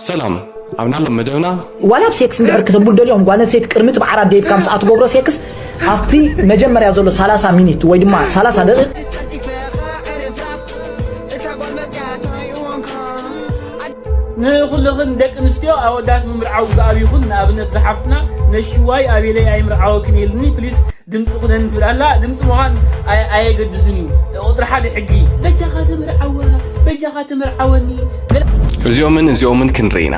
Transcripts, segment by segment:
ሰላም፣ ኣብ ናሎም መደብና ዋላ ኣብ ሴክስ እንድሕር ክተብሉ ደልዮም ጓል ኣንስተይቲ ቅድሚ እቲ ብዓራት ደይብካ ምስኣ ትገብሮ ሴክስ ኣብቲ መጀመርያ ዘሎ ሰላሳ ሚኒት ወይ ድማ ሰላሳ ደቂቕ ንኹልኽን ደቂ ኣንስትዮ ኣወዳት ምምርዓው ዝኣብይኹን ንኣብነት ዝሓፍትና ነሽዋይ ኣቤለይ ኣይምርዓወክን የልኒ ፕሊስ ድምፂ ኩነን ትብል ኣላ ድምፂ ምዃን ኣየ- ኣየገድስን እዩ ቁፅሪ ሓደ ሕጊ በጃኻ ተምርዓዋ በጃኻ ተምርዓወኒ ገለ እዚኦምን እዚኦምን ክንርኢ ኢና።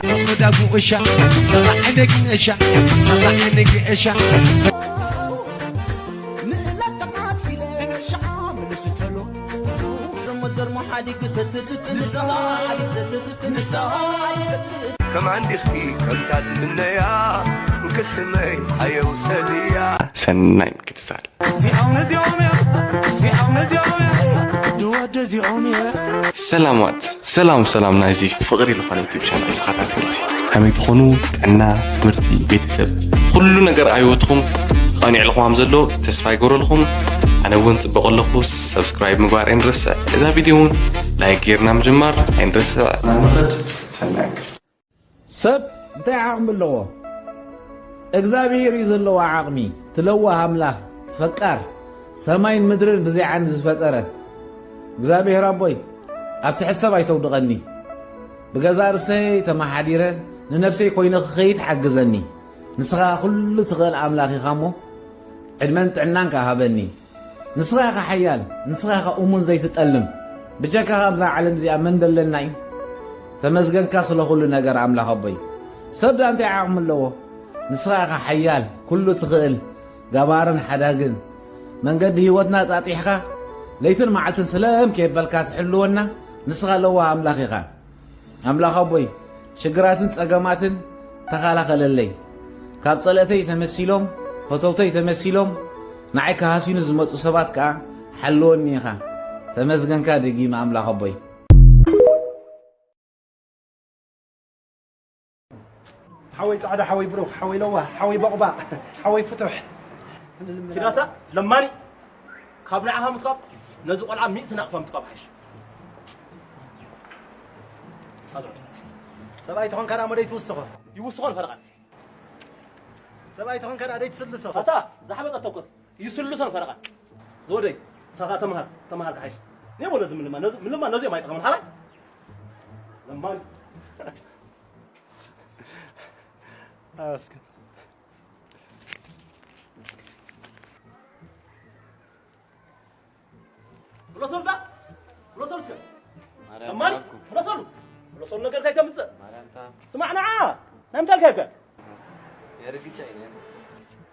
ከማን ዲኽቲ ከምታ ዝምነያ እንክስመይ ኣየውሰድያ ሰናይ ምክትታል። እዚኦም ነዚኦም እዮም እዚኦም ነዚኦም እዮም ድወደ እዚኦም እዮም ሰላማት ሰላም ሰላም ናይዚ ፍቕሪ ዝኾነ ዩቲብ ቻናል ተኸታተልቲ ከመይ ትኾኑ? ጥዕና፣ ትምህርቲ፣ ቤተሰብ ኩሉ ነገር ኣብ ህይወትኹም ቐኒዕልኹም ከም ዘሎ ተስፋ ይገብረልኹም። ኣነ እውን ፅበቕ ኣለኹ። ሰብስክራይብ ምግባር ኣይንረስዕ። እዛ ቪድዮ እውን ላይክ ጌርና ምጅማር ኣይንረስዕ። ንኽድ ሰናይ እንክልቲ ሰብ እንታይ ዓቕሚ ኣለዎ? እግዚኣብሔር እዩ ዘለዎ ዓቕሚ። ትለዋህ ኣምላኽ ፈቃር ሰማይን ምድርን ብዘይ ዓንዲ ዝፈጠረ እግዚኣብሔር ኣቦይ ኣብ ትሕቲ ሰብ ኣይተውድቐኒ። ብገዛ ርእሰይ ተመሓዲረ ንነብሰይ ኮይነ ክኸይድ ሓግዘኒ። ንስኻ ኩሉ ትኽእል ኣምላኽ ኢኻ እሞ ዕድመን ጥዕናን ከኣ ሃበኒ። ንስኻ ኢኻ ሓያል፣ ንስኻ ኢኻ እሙን ዘይትጠልም። ብጀካኻ ኣብዛ ዓለም እዚኣ መን ደለና እዩ? ተመስገንካ ስለ ኩሉ ነገር ኣምላኽ ኣቦይ። ሰብ ደኣ እንታይ ዓቕሚ ኣለዎ? ንስኻ ኢኻ ሓያል፣ ኩሉ ትኽእል፣ ገባርን ሓዳግን። መንገዲ ህይወትና ጣጢሕካ ለይትን መዓልትን ስለም ከየበልካ ትሕልወና ንስኻ ለዋህ ኣምላኽ ኢኻ። ኣምላኽ ኣቦይ ሽግራትን ጸገማትን ተኻላኸለለይ። ካብ ጸለእተይ ተመሲሎም ፈተውተይ ተመሲሎም ንዓይ ክሃስዩኒ ዝመጹ ሰባት ከኣ ሓልወኒ ኢኻ። ተመስገንካ ደጊመ ኣምላኽ ኣቦይ። ሓወይ ጻዕዳ ሓወይ ብሩኽ ሓወይ ለዋህ ሓወይ ቦቕባቕ ሓወይ ፍቱሕ ኪዳታ ለማኒ ካብ ንዓኻ ምትካብ ነዚ ቆልዓ ሚእቲ ናቕፋ ምትካብ ሓይሽ ኣዝዑ ሰብኣይ ተኾንካ ደኣ መደይ ትውስኾ ይውስኾን ፈረቓን ሰብኣይ ተኾንካ ደኣ ደይ ትስልሶ ኣታ ዝሓበጠ ተኮስ ይስልሶን ፈረቓን ዝወደይ ሳኻ ተምሃር ተምሃር ክሓይሽ ኔቦ ነዚ ምልማ ነዚ ምልማ ነዚ ማይ ጠቐም ሓራይ ለማኒ ኣስከ ብለሶልታ ብለሶል እስከ ለማኒ ብለሶሉ ብለሶል ነገር ካይተምፅእ ስማዕ ንዓ ናይ ምንታይ ልካ ይብካ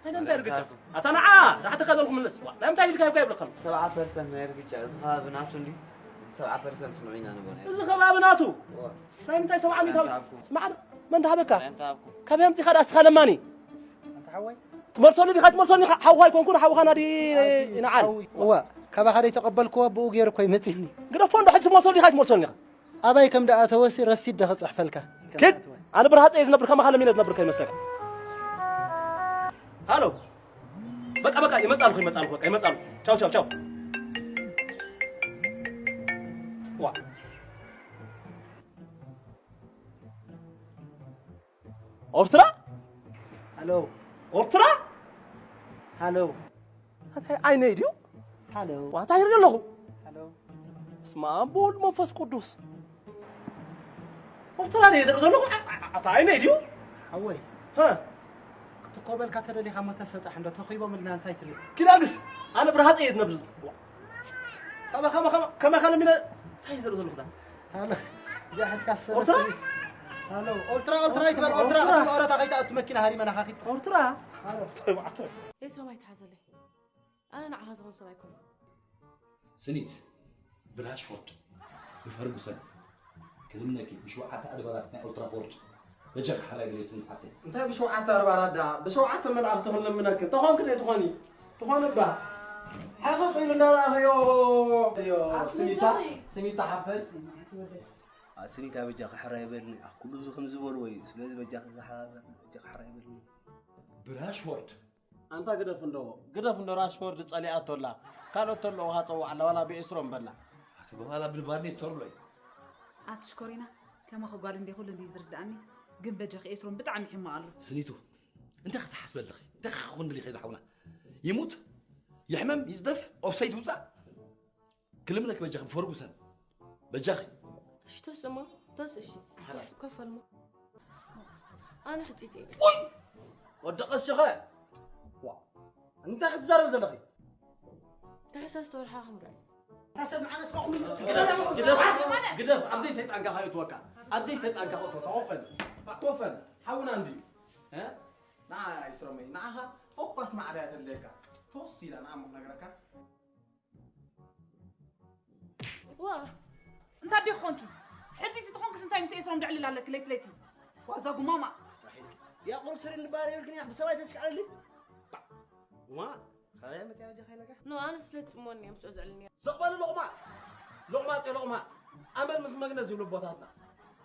ናይ ምንታይ ርግጫ ኣታ ንዓ ዝሓተካ ዘለኹ ምለስ ናይ ምንታይ ኢልካ ይብካ ይብለካ ሰብዓ ፐርሰንት ናይ ርግጫ እዚ ከባቢ ናቱ እንዲ ሰብዓ ፐርሰንት ንዑ ኢና ንቦ ናይ እዚ ከባቢ ናቱ ናይ ምንታይ ሰብዓ ሚእታዊ ስማዕ መን ተሃበካ እንታይ ሃብኩ ካብ የምፂኻ ዳ እስኻ ለማኒ ኣንተ ሓወይ ትመልሰሉ ዲኻ ትመልሰሉ ኢኻ ሓውኻ ኣይኮንኩን ሓውኻ ናዲ ይንዓል እዋ ካባኻ ደይ ተቐበልክዎ ብኡ ገይሩ እኮ ይመፅኒ ግደፎ እንዶ ሕጂ ትመልሰሉ ዲኻ ትመልሰሉ ኢኻ ኣባይ ከም ደኣ ተወሲ ረሲድ ደ ክፅሕፈልካ ኪድ ኣነ ብርሃፀ እየ ዝነብር ከማኻ ለሚነ ዝነብር ከይመስለካ ሃሎ በቃ በቃ ይመፃልኩ ይመፃልኩ በቃ ይመፃልኩ ቻው ቻው ቻው ዋ ኦርትራ ሃሎ ኦርትራ ሃሎ ኣታይ ዓይነይ ድዩ ሃሎ ዋታ ይርኢ ኣለኹ ሃሎ እስማ ኣቦ ወልድ መንፈስ ቅዱስ ኦርትራ ድየ ዝርኢ ዘለኹ ኣታ ዓይነይ ድዩ ሓወይ ሃ ክትኮበልካ ተደሊኻ እሞ ተሰጣሕ እንዶ ተኺቦም ኢልና እንታይ ትብል ኪዳግስ ኣነ ብርሃፀ እየ ዝነብር ከማኻ ከማኻ ለሚነ እንታይ ዝርኢ ዘለኹ ሃሎ እዚኣ ሕዝካ ዝሰበ ኦርትራ? ሰበይቲ። ሃሎ ኦልትራ ኦልትራ ይትበል ኦልትራ ክትብል ኦረታ ከይትኣቱ መኪና ሃሪመናኻ ኪድ ኦርትራ ኤስሮም ኣይትሓዘለይ ኣነ ንዓኻ ዝኾን ሰብ ኣይኮንኩ ስኒት ብራሽፎርድ ብፈርጉሰን ክልምነኪ ብሸውዓተ ኣድባራት ናይ ኦልትራፎርድ በጃኺ ሓራይ በልዮ ስኒት ሓፍተይ እንታይ ብሸውዓተ ኣድባራት ደኣ ብሸውዓተ መላእኽቲ ክንልምነኪ እንተኾንኪ ዘይትኾኒ ትኾኒ እባ ሓሶት ኢሉ እንዳረኣኽዮ ስኒታ ስኒታ ሓፍተይ ስኒታ በጃኺ ሓራይ በልኒ ኣኩሉ እዚ ከም ዝበልዎ እዩ ስለዚ በጃኺ ዝሓራይ በጃኺ ሓራይ በልኒ ብራሽፎርድ ኣንታ ግደፍ እንዶ ግደፍ እንዶ ራሽፎርድ ጸሊኣቶ ኣላ ካልኦት ተለዉ ሃጸው ኣላ ዋላ ብኤስትሮም በላ ኣቲ በኋላ ብንባርኔስ ተርሎ እዩ ኣቲ ሽኮሪና ከማኺ ጓል እንዴ ኩሉ እንዴ ዝርዳእኒ፣ ግን በጃኺ ኤስሮም ብጣዕሚ ይሕማቕ ኣሎ። ስኒቱ፣ እንታይ ክትሓስቢ ኣለኺ? እንታይ ክኾን ደሊኺ ዝሓውና? ይሙት፣ ይሕመም፣ ይዝደፍ፣ ኦፍሳይድ ይውጻእ? ክልምነኪ በጃኺ፣ ፈርጉሰን፣ በጃኺ። እሺ፣ ተስእሞ፣ ተስ፣ እሺ። ሓራይ። ተስ፣ ከፈልሞ። ኣነ ሕጺት እየ። ወይ! ወዲ ቀሽኸ! ዋ! እንታይ ክትዛረብ ዘለኺ? ታሕሳስ ወርሓ ክንርኢ። ታሰብ መዓለስ ኩሉ ግደፍ፣ ግደፍ፣ ግደፍ፣ ኣብዘይ ሰይጣንካ ከየእትወካ። ኣብዘይ ሰይጣንካ ከእትወካ። ኮፈን፣ ኮፈን፣ ሓውና እንድዩ። እ? ንዓ ይስረመይ፣ ንዓኻ ፎኳስ ማዕረ እያ ተድልየካ። ፎስ ኢላ ንዓ እሞ ክነግረካ። ዋ፣ እንታይ ዲኺ ኾንኪ? ሕጺቲ ትኾንክስ እንታይ ምስ ኤስሮም ድዕልል ኣለኪ ለይቲ ለይቲ? ዋዛ ጉማማ። ጥራሕ ኢልኪ። ያ ቁሩብ ሰሪር ንበሃል የብልክን እያ፣ ብሰብኣይ ተስክዓለሊ። ባ፣ ጉማ፣ ካበይ መጽያ በጃኻ ኢለካ? ኖ፣ ኣነ ስለ ትጽሞኒ እየ ምስኦ ዘዕልልኒ። ስቕ በሉ ሎቕማጽ። ሎቕማጽ፣ ሎቕማጽ። ኣመል ምስ መግነዝ ይብሉ ኣቦታትና።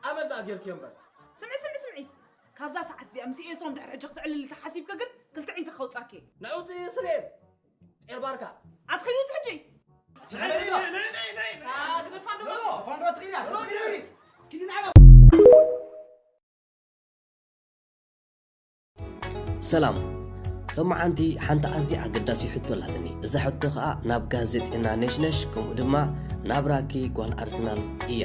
ኣመል ደኣ ጌርክዮ እምበር። ስምዒ፣ ስምዒ፣ ስምዒ። ካብዛ ሰዓት እዚኣ ምስ ኤስሮም ድሕሪ ሕጂ ክትዕልል ተሓሲብኪ ግን ክልተ ዒንትኺ ከውጻኪ። ንዕውቲ ስሬን። ጤል ባርካ። ኣትኺ ውጽእ ሕጂ። ስምዒ፣ ነይ፣ ነይ፣ ነይ፣ ነይ፣ ነይ። አ፣ ግደፋ እንዶ በሎ። ፋንዶ ትኺድ እያ፣ ትኺድ እያ። ኪዲ ንዓና። ሰላም። ሎማዓንቲ ሓንቲ ኣዝያ ኣገዳሲ ሕቶ ኣላትኒ። እዛ ሕቶ ኸኣ ናብ ጋዜጠኛ ነሽነሽ ከምኡ ድማ ናብ ራኪ ጓል ኣርሰናል እያ።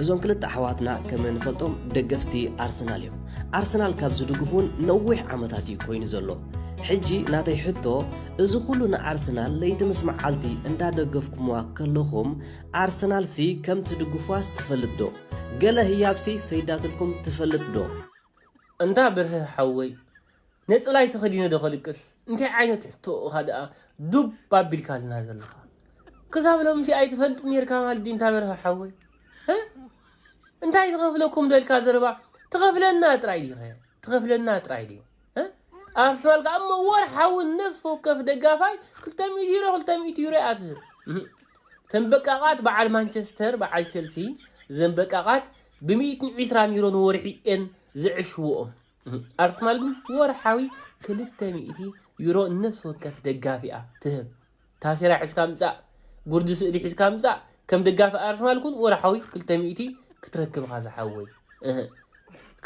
እዞም ክልተ ኣሕዋትና ከም እንፈልጦም ደገፍቲ ኣርሰናል እዮም። ኣርሰናል ካብ ዝድግፉ እውን ነዊሕ ዓመታት እዩ ኮይኑ ዘሎ። ሕጂ ናተይ ሕቶ፣ እዚ ኩሉ ንኣርሰናል ለይቲ ምስ መዓልቲ እንዳደገፍኩምዋ ከለኹም ኣርሰናልሲ ከም ትድግፉዋስ ትፈልጥ ዶ? ገለ ህያብሲ ሰይዳትልኩም ትፈልጥ ዶ? እንታ በርሀ ሓወይ፣ ነጽላይ ተኸዲነ ዶ ከልቅስ? እንታይ ዓይነት ሕቶ ኢኻ ደኣ ዱብ ኣቢልካልና ዘለኻ? ክሳብ ሎምሲ ኣይትፈልጥን ኔርካ ማለት ድዩ እንታ በርሀ ሓወይ? እ? እንታይ ትኸፍለኩም ዶ ኢልካ ዘረባ? ትኸፍለና ጥራይ ዲኸ? ትኸፍለና ጥራይ ድዩ? እ? ኣርሰናል ከኣ እሞ ወርሓዊ ነፍሲ ወከፍ ደጋፋይ ክልተ ሚእቲ ዩሮ፣ ክልተ ሚእቲ ዩሮ እያ ትህብ። እህ። እተን በቃቓት በዓል ማንቸስተር፣ በዓል ቸልሲ፣ እዘን በቃቓት ብሚእትን ዕስራን ዩሮ ንወርሒ እየን ዝዕሽውኦም። እህ። ኣርሰናል ግን ወርሓዊ ክልተ ሚእቲ ዩሮ ነፍሲ ወከፍ ደጋፊኣ ትህብ። ታሴራ ሒዝካ ምጻእ፣ ጉርዲ ስእሊ ሒዝካ ምጻእ፣ ከም ደጋፊ ኣርሰናል ኩን ወርሓዊ ክልተ ሚእቲ ክትረክብ ኢኻ ዝሓወይ። እህ።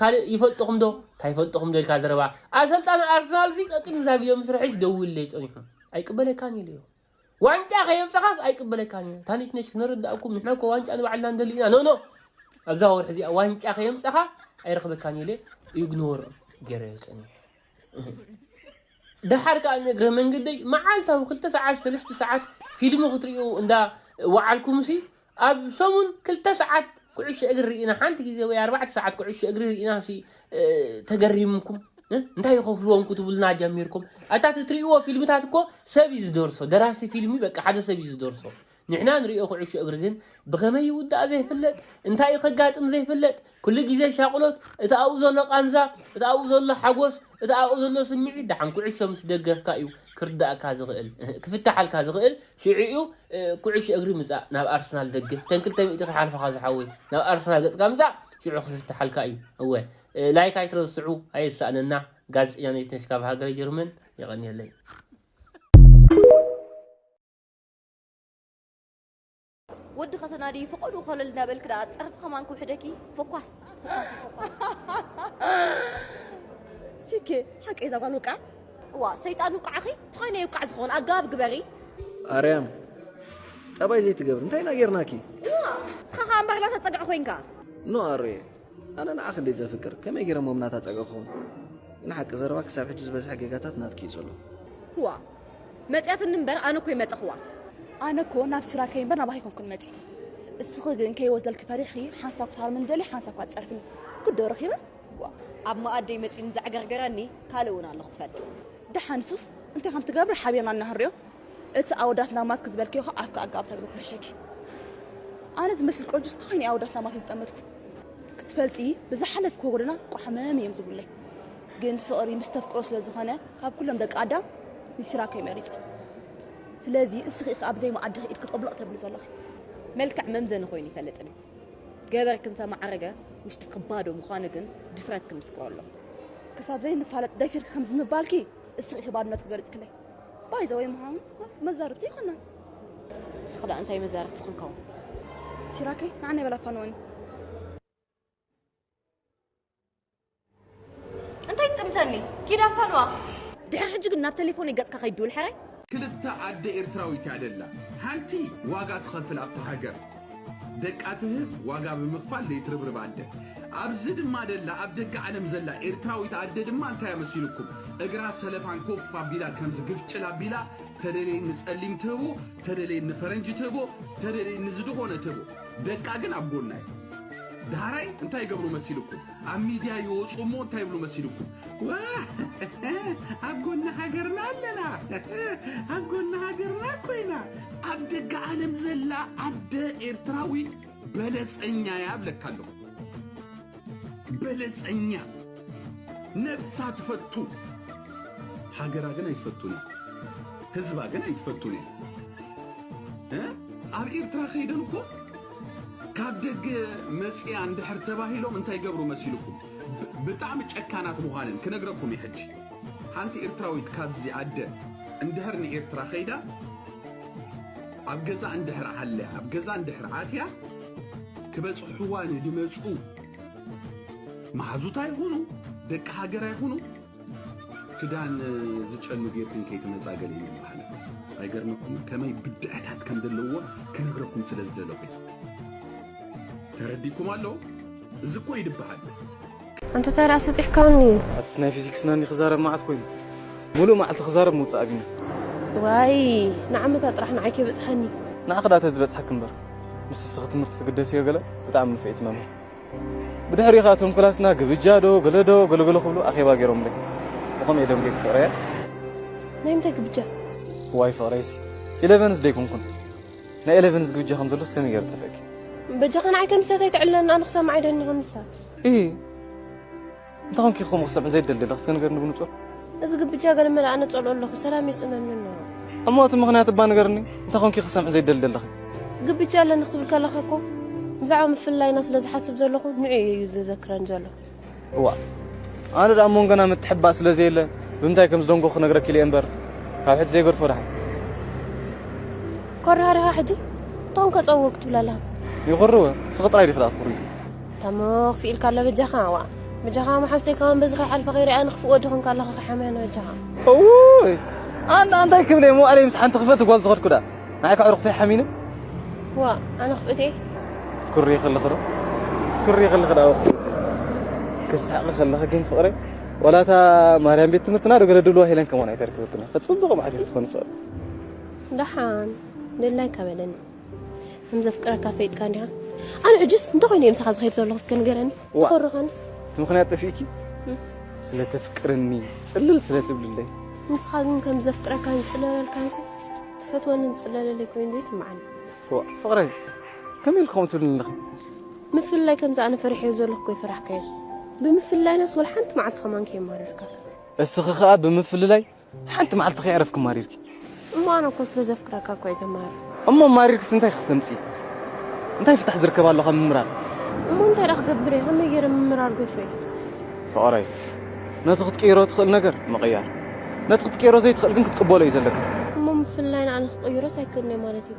ካልእ ይፈልጥኹም ዶ? እንታይ ይፈልጥኹም ዶ ኢልካ ዘረባ? ኣሰልጣኒ ኣርሰናል ሲ ቀቅድሚ እዛ ቪድዮ ምስርሕሽ ደውለይ ጸኒሑ። ኣይቅበለካን ኢለዮ። ዋንጫ ከየምጻኻስ ኣይቅበለካን እየ። ታንሽ ነሽ ክነረዳእኩም፣ ንሕና እኮ ዋንጫ ንባዕልና ንደሊ ኢና። ኖ፣ ኖ። ኣብዛ ወርሒ እዚኣ ዋንጫ ከየምጻኻ ኣይረኽበካን ኢለ ኢግኖር ገይረዮ ጸኒሐ። ደሓር ከኣ ንእግረ መንገደይ መዓልታዊ ክልተ ሰዓት፣ ሰለስተ ሰዓት ፊልም ክትርእዩ እንዳ ወዓልኩምሲ፣ ኣብ ሰሙን ክልተ ሰዓት ኩዕሾ እግሪ ርኢና፣ ሓንቲ ግዜ ወይ ኣርባዕተ ሰዓት ኩዕሾ እግሪ ርኢናሲ፣ እ፣ ተገሪምኩም፣ እ፣ እንታይ ይኸፍልዎም ክትብሉና ጀሚርኩም። ኣታ ትርእይዎ ፊልምታት እኮ ሰብ እዩ ዝደርሶ። ደራሲ ፊልሚ በቃ ሓደ ሰብ እዩ ዝደርሶ። ንሕና ንሪኦ ኩዕሾ እግሪ ግን ብኸመይ ይውዳእ ዘይፍለጥ፣ እንታይ እዩ ከጋጥም ዘይፍለጥ፣ ኩሉ ግዜ ሻቕሎት፣ እቲ ኣብኡ ዘሎ ቃንዛ፣ እቲ ኣብኡ ዘሎ ሓጎስ፣ እቲ ኣብኡ ዘሎ ስምዒት፣ ደሓን ኩዕሾ ምስ ደገፍካ እዩ ክርዳእካ ዝኽእል፣ ክፍታሓልካ ዝኽእል። ሽዑ እዩ፣ እ፣ ኩዕሾ እግሪ ምጻእ ናብ ኣርሰናል ደግፍ። እተን ክልተ ሚእቲ ክሓልፋኻ ዝሓወይ፣ ናብ ኣርሰናል ገጽካ ምጻእ፣ ሽዑ ክፍታሓልካ እዩ። እወ፣ እ፣ ላይክ ኣይትረስዑ፣ ኣየሳእነና። ጋዜጠኛ ነሽነሽ ካብ ሃገረ ጀርመን፣ የቐንየለይ። ወዲ ከተና ድዩ ፈቐዱ ኮለል እናበልክ ደኣ ጸርፊ ከማን ክውሕደኪ። ፎኳስ፣ ፎኳስ፣ ፎኳስ። ሲኬ፣ ሓቀይ እዛ ጓል ውቃዕ? እዋ፣ ሰይጣን ውቃዕኺ? ተኾይነ ይውቃዕ ዝኸውን ኣገባብ ግበሪ። ኣርያም፣ ጠባይ ዘይትገብሪ፣ እንታይ ኢና ጌርናኪ? እዋ፣ ንስኻ ኸኣ እምበር እናተጸግዐ ኮይንካ። ኖ ኣሮየ፣ ኣነ ንዓኺ እንድየ ዘፍቅር፣ ከመይ ገይረ እሞ ናታ ጸግዒ ክኸውን? ግን ሓቂ ዘረባ ክሳብ ሕጂ ዝበዝሐ ጌጋታት ናትኪ እዩ ዘሎ። እዋ፣ መጽያትኒ እምበር ኣነ እኮ ይመጸኽዋ። ኣነ እኮ ናብ ስራከይ እምበር ናባኺ ኣይኮንኩን መጽየ። እስኺ ግን ከይወስደልኪ ፈሪሕኺ ሓንሳብ ክትሃርምኒ ደልየ ሓንሳብ እኳ ትጸርፍኒ። ግዶ ረኺበ? ዋ፣ ኣብ መኣደይ መጺኡ ንዘዕገርገረኒ ካልእ እውን ኣሎ ክትፈልጢ። ደሓን ንሱስ እንታይ ከም ትገብሪ ሓቢርና እናሃርዮ። እቲ ኣወዳትና ማትክ ዝበልክዮ ኸኣ ኣፍካ ኣጋብ ተብሎ ክሕሸኪ። ኣነ ዝመስል ቆንጆ እስቲ ኮይነ ኣወዳትና ማት ዝጠመትኩ። ክትፈልጢ ብዝሓለፍክዎ ጎደና ቋሕመም እዮም ዝብሉለይ። ግን ፍቕሪ ምስ ተፍቅሮ ስለ ዝኾነ ካብ ኩሎም ደቂ ኣዳም ንሲራከይ መሪጸ። ስለዚ እስኺ ኢኺ ኣብ ዘይመኣድኺ ኢድኪ ጠብሎቕ ተብሊ ዘለኺ። መልክዕ መምዘኒ ኮይኑ ይፈልጥን እዩ። ገበርኪ እንተማዕረገ ውሽጥኪ ባዶ ምዃኑ ግን ድፍረትኪ ምስክሮ ኣሎ። ክሳብ ዘይንፋለጥ ደፊርኪ ከምዚ ምባልኪ እስኺ ኢኺ ባዶነትኪ ገሊጽክለይ። ባይ ዘ ወይ ምዃኑ መዛርብቲ ኣይኮናን። ንስኺ ደኣ እንታይ መዛርብቲ ክንከውን? ሲራከይ ንዓና ይበላ ፋንወኒ። ተኒ ኪዳ ፋንዋ። ድሕሪ ሕጂ ግን ናብ ቴሌፎን ገጽካ ከይድውል ሕራይ። ክልተ ኣደ ኤርትራዊት እያ ደላ። ሓንቲ ዋጋ ትኸፍል ኣብታ ሃገር፣ ደቃ ትህብ፣ ዋጋ ብምኽፋል ዘይትርብርብ ኣደ። ኣብዚ ድማ ደላ ኣብ ደገ ዓለም ዘላ ኤርትራዊት ኣደ ድማ እንታይ መሲልኩም? እግራ ሰለፋን ኮፍ ኣቢላ ከምዚ ግፍጭል ኣቢላ ተደለየኒ ጸሊም ትህቦ፣ ተደለየኒ ፈረንጂ ትህቦ፣ ተደለየኒ ዝድኾነ ትህቦ። ደቃ ግን ኣብ ጎና እዩ። ዳሕራይ እንታይ ይገብሩ መሲልኩም? ኣብ ሚድያ ይወፁ እሞ እንታይ ይብሉ መሲልኩም? ዋ፣ ኣብ ጎኒ ሃገርና ኣለና፣ ኣብ ጎኒ ሃገርና ኮይና። ኣብ ደገ ዓለም ዘላ ኣደ ኤርትራዊት በለፀኛ እያ እብለካ ኣለኹ። በለፀኛ፣ ነብሳ ትፈቱ፣ ሃገራ ግን ኣይትፈቱን እያ፣ ህዝባ ግን ኣይትፈቱን እያ። እ? ኣብ ኤርትራ ከይደን እኮ ካብ ደገ መፅያ እንድሕር ተባሂሎም እንታይ ይገብሩ መሲልኩም? ብ- ብጣዕሚ ጨካናት ምዃነን ክነግረኩም እዩ ሕጂ። ሓንቲ ኤርትራዊት ካብዚ ኣደ እንድሕር ንኤርትራ ከይዳ ኣብ ገዛ እንድሕር ዓልያ፣ ኣብ ገዛ እንድሕር ኣትያ፣ ክበፅሕዋ ንድመፁ መሓዙታ ይኹኑ ደቂ ሃገራ ይኹኑ፣ ክዳን ዝጨኑ ጌርክን ከይትመጻ ገለ ይበሃል። ኣይገርመኩም? ከመይ ብድዐታት ከም ዘለዎ ክነግረኩም ስለ ዝደለኹ። ተረዲኩም ኣሎ? እዚ እኮ ይድበሃል። ኣንተ ታዲያ ኣሰጢሕካኒ። ኣቲ ናይ ፊዚክስ ናኒ ክዛረብ መዓት ኮይኑ፣ ሙሉእ መዓልቲ ክዛረብ ምውጻእ ኣቢኒ። ዋይ፣ ንዓመታ ጥራሕ ንዓይ ከይበጽሓኒ። ንዓኺ ደኣ ተዝበጽሓኪ እምበር፣ ምስ እስኺ ትምህርቲ ትግደስዮ ገለ ብጣዕሚ ንፍዒት መምህር። ብድሕሪኡ ኸኣ እቶም ክላስና ግብጃ ዶ ገለ ዶ ገለገለ ክብሉ ኣኼባ ገይሮምለይ። ብኸምኡ እየ ደንጒየኪ ፍቕረየ። ናይ ምንታይ ግብጃ? ዋይ ፍቕረይሲ፣ ኢለቨንስ ዶ ኣይኮንኩን? ናይ ኢለቨንስ ግብጃ ከም ዘሎስ ከመይ ገይረ ጠፍአኪ? በጃኻ ንዓይ ከም ስህተት ኣይተዕልለኒ፣ ኣነ ክሰምዕ ኣይደልን ከም ስህተት። እሂ፣ እንታይ ኾንኪ ከምኡ ክሰምዕ ዘይደሊ ዘለኺ? እስከ ንገርኒ ብንጹር። እዚ ግብጃ ገለ መለ ኣነ ጸልኦ ኣለኹ፣ ሰላም የስእነኒ ኣሎ። እሞ እቲ ምኽንያት እባ ንገርኒ፣ እንታይ ኾንኪ ክሰምዕ ዘይደሊ ዘለኺ? ግብጃ ኣለኒ ክትብል ከለኻ እኮ ብዛዕባ ምፍልላይና ስለ ዝሓስብ ዘለኹ ንዕኡ እዩ ዘዘክረኒ ዘሎ። እዋእ፣ ኣነ ደኣ ኣብ መንጎና ምትሕብባእ ስለ ዘየለ ብምንታይ ከም ዝደንጎ ክነግረኪ ኢለ እምበር ካብ ሕጂ ዘይገድፎ ደሓን። ኮራሪኻ ሕጂ እንታኹም ከጸውዎ ክትብል ኣለኻ? ይኹርወ፣ ንስኺ ጥራይ ዲኺ ደኣ ትኹርዩ? ታሞ ክፍእ ኢልካ ኣሎ በጃኻ፣ ዋእ፣ በጃኻ መሓሰይ ከማን በዚ ከይሓልፈ ከይረኣያ ንኽፍእ ወዲ ኾንካ ኣለኻ፣ ከሓምያ ንበጃኻ። እውይ፣ ኣነ እንታይ ክብል እየ፣ መዋእለይ ምስ ሓንቲ ክፍእቲ ጓል ዝኸድኩ ደኣ፣ ንዓይ ከዕርኹተይ ሓሚነ? ዋእ፣ ኣነ ክፍእቲ እየ? ክትኩርሪ ከለኺ ዶ? ክትኩርሪ ከለኺ ደኣ ክፍእቲ። ክስሕቂ ከለኺ ግን ፍቕረይ፣ ዋላ እታ ማርያም ቤት ትምህርትና ዶ ገለ ድልዋ ሄለን ከማን ኣይተርክበትና። ክትጽብቕ መዓት ኢኺ ትኾኒ ፍቕረይ። ደሓን፣ ደላይካ በለኒ። ከም ዘፍቅረካ ፈይጥካ እንዲኻ? ኣነ ሕጅስ እንተ ኾይነ እየ ምሳኻ ዝኸይድ ዘለኹ እስከ ንገረኒ። ዋ። ኮረኻንስ? እቲ ምኽንያት ጠፊእኪ? እም። ስለ ተፍቅርኒ፣ ጽልል ስለ ትብልለይ። ንስኻ ግን ከም ዘፍቅረካን ዝጽለለልካንሲ፣ ትፈትወንን ትጽለለለይ ኮይኑ ዘይስምዓኒ። ዋ፣ ፍቕረይ፣ ከመይ ኢልኪ ከምኡ ትብልኒ ኣለኺ? ምፍልላይ ከምዚ ኣነ ፈሪሐዮ ዘለኹ እኮ ኣይፈራሕካዮን። ብምፍልላይናስ ወላ ሓንቲ መዓልቲ ከማን ከየማረርካ። እስኺ ኸኣ ብምፍልላይ ሓንቲ መዓልቲ ከየዕረፍኪ ማሪርኪ። እሞ ኣነ እኮ ስለ ዘፍቅረካ እኮ እየ ዘማርር። እሞ ማሪርክስ እንታይ ከተምጽኢ? እንታይ ፍታሕ ዝርከብ ኣሎ ካብ ምምራር? እሞ እንታይ ደኣ ክገብር እየ? ከመይ ገይረ ምምራር ገድፎ እየ? ፍቕረይ፣ ነቲ ክትቅይሮ ትኽእል ነገር ምቕያር፣ ነቲ ክትቅይሮ ዘይትኽእል ግን ክትቅበሎ እዩ ዘለካ። እሞ ምፍልላይና ኣነ ክቕይሮስ ኣይክእልን እየ ማለት እዩ።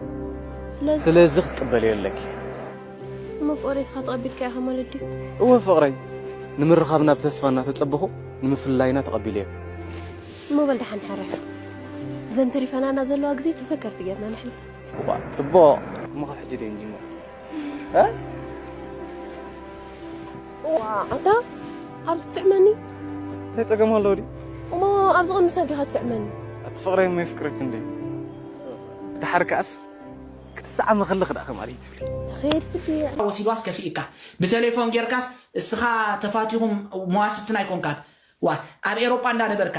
ስለዚ ስለዚ ክትቅበልዮ ኣለኪ። እሞ ፍቕረይ ንስኻ ተቐቢልካዮ ኢኻ ማለት ድዩ? እወ ፍቕረይ፣ ንምርኻብና ብተስፋ እናተጸበኹ ንምፍልላይና ተቐቢለዮ። እሞ በል ደሓን ሕረፍ። እዘን ተሪፈናና ዘለዋ ግዜ ተዘከርቲ ጌርና ነሕልፈን። ጽቡቕ፣ ጽቡቕ። እሞ ካብ ሕጂ ደይ ንጅምር። እ? ዋ፣ ኣታ ኣብዚ ትስዕመኒ? እንታይ ጸገም ኣለዎ ድዩ? እሞ ኣብዚ ቅድሚ ሰብ ዲኻ ትስዕመኒ? ኣቲ ፍቕረይ እሞ የፍቅረኪ እንዴ? ደሓር ከኣስ ክትሰዓሚ ከለኺ ደኣ ከማን ትብሊ። ተኸየድ ስዲ። ወሲድዋስ ከፊእካ። ብቴሌፎን ጌርካስ እስኻ ተፋቲኹም መዋስብትና ኣይኮንካን። ዋ፣ ኣብ ኤሮጳ እንዳነበርካ።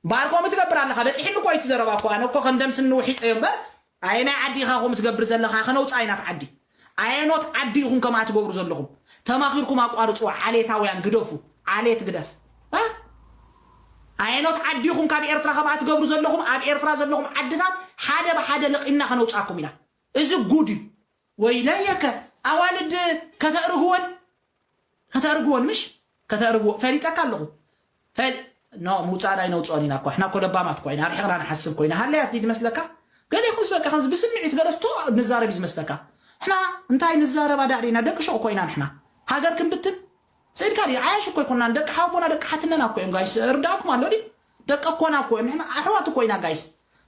እምበኣር ከምኡ ትገብር ኣለኻ። በጺሕኒ እኮ እዩ እቲ ዘረባ እኮ። ኣነ እኮ ከም ደም ስኒ ውሒጠዮ እምበር፣ ኣየናይ ዓዲ ኢኻ ከምኡ ትገብር ዘለኻ? ከነውጽኣ ኢና እቲ ዓዲ። ኣየኖት ዓዲ ኢኹም ከምኣ ትገብሩ ዘለኹም? ተማኺርኩም ኣቋርጽዎ። ዓሌታውያን ግደፉ። ዓሌት ግደፍ። እ? ኣየኖት ዓዲ ኢኹም ካብ ኤርትራ ከምኣ ትገብሩ ዘለኹም? ኣብ ኤርትራ ዘለኹም ዓድታት ሓደ ብሓደ ለቒምና ከነውጽኣኩም ኢና። እዚ ጉድ እዩ። ወይለየከ፣ ኣዋልድ ከተእርግወን፣ ከተእርግወን ምሽ? ከተእርግዎ፣ ፈሊጠካ ኣለኹ። ፈሊ-፣ ኖ፣ ምውጻእ ኣይነውጽኦን ኢና እኮ። እሕና እኮ ለባማት እኮ ኢና፣ ኣርሒቕና ንሓስብ እኮ ኢና። ሃለያት ድዩ ዝመስለካ? ገሌኹምስ በቃ ከምዚ ብስምዒት ገለስቶ ንዛረብ እዩ ዝመስለካ። እሕና እንታይ ንዛረብ ኣዳዕዲና፣ ደቂ ሹቕ እኮ ኢና ንሕና። ሃገር ክንብትን? ስኢድካ ዓያሽ እኮ ኣይኮናን፣ ደቂ ሓወቦና ደቂ ሓትነና እኮ እዮም ጋይስ። ርዳእኩም ኣሎ ድዩ? ደቂ ኣኮና እኮ እዮም። ንሕና ኣሕዋት እኮ ኢና ጋይስ።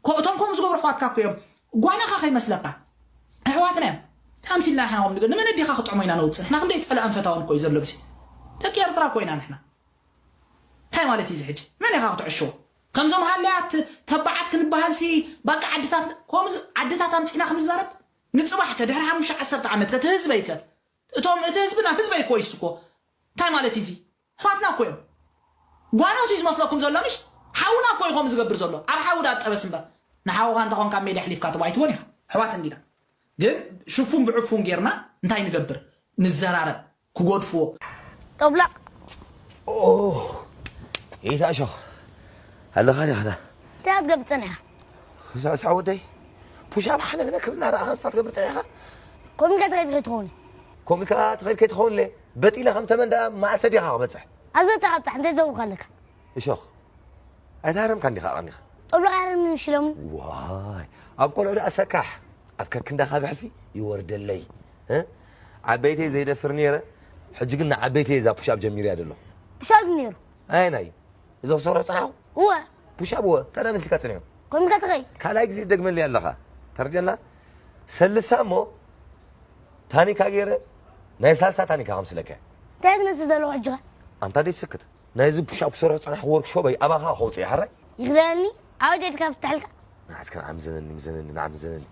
ኮ-፣ እቶም ከምኡ ዝገብሩ ኣሕዋትካ እኮ እዮም። ጓናኻ ከይመስለካ። ኣሕዋትና እዮም። ታምሲልና ንሕና ከም ንገ-፣ ንመን ኣዲኻ ክጥዕሞ ኢና ነውፅእ? ንሕና ክንደይ ፀላእን ፈታውን እኮ እዩ ዘሎ ብሲ። ደቂ ኤርትራ እኮ ኢና ንሕና። እንታይ ማለት እዩ እዚ ሕጂ? መን ኢኻ ክትዕሽዎ? ከምዞም ሃለያት ተባዓት ክንበሃል ሲ ባቃ ዓድታት፣ ከምዚ ዓድታት ኣምፂና ክንዛረብ? ንፅባሕ ከ ድሕሪ ሓሙሽተ ዓሰርተ ዓመት ከ እቲ ህዝበይ ከ? እቶም እቲ ህዝብና ህዝበይ እኮ ይስኮ። እንታይ ማለት እዩ እዚ? ኣሕዋትና እኮ እዮም። ጓኖት እዩ ዝመስለኩም ዘሎ ምሽ? ሓውና እኮ እዩ ከምኡ ዝገብር ዘሎ። ኣብ ሓዊ ዳ ጠበስ እምበር። ንሓውኻ እንተኾንካ ኣብ ሜዳ ኣሕሊፍካ ትቦ ኣይትቦን ኢኻ። ኣሕዋት እንዲና። ግን ሽፉን ብዕፉን ጌርና እንታይ ንገብር? ንዘራረብ። ክጎድፍዎ። ጠብላቕ ኦ ይታ እሾኽ ኣለኻ ዲኻታ እንታይ ኣብ ገብ ጸኒሓ ሳዕ ወደይ ፑሻፕ ሓነግነ ክብላ ረኣኻ ንሳ ትገብር ጸኒኻ ኮሚካ ትኸይድ ከይትኸውን ኮሚካ ትኸይድ ከይትኸውን ለ በጢለ ከም ተመን ደኣ ማእሰ ዲኻ ክበጽሕ ኣብ ዘተቐብጻሕ እንታይ ዘውካ ኣለካ እሾኽ ኣይተሃረምካ እንዲኻ ኣቐኒኻ ጠብላቕ ኣረምኒ ሽለሙ ዋይ ኣብ ቆልዑ ደኣ ሰካሕ ኣብ ከክንዳኻ ብሕልፊ ይወርደለይ እ? ዓበይተይ ዘይደፍር ነይረ ሕጂ ግን ንዓበይተይ እዛ ፑሻፕ ጀሚርያ ደሎ ሻብ ነይሩ ኣየናይ እዚ ክሰርሖ ጸናሕኩ እወ ፑሻፕ እወ ታዲያ መስልካ ጸኒሑ ኮሚካ ትኸይድ ካልኣይ ግዜ ትደግመለይ ኣለኻ ተረድያና ሰልሳ እሞ ታኒካ ገይረ ናይ ሳልሳ ታኒካ ከምስለካ እንታይ ትመስል ዘለኹ ሕጂ ኸ ኣንታ ደይ ትስክት ናይዚ ፑሻፕ ክሰርሖ ጸናሕኩ ወርክሾበይ ኣባኻ ከውፅእ ሓራይ ይኽደለኒ ዓወት የድካ ፍትሐልካ ንዓስከ ንዓም ዘነኒ ምዘነኒ ንዓም ዘነኒ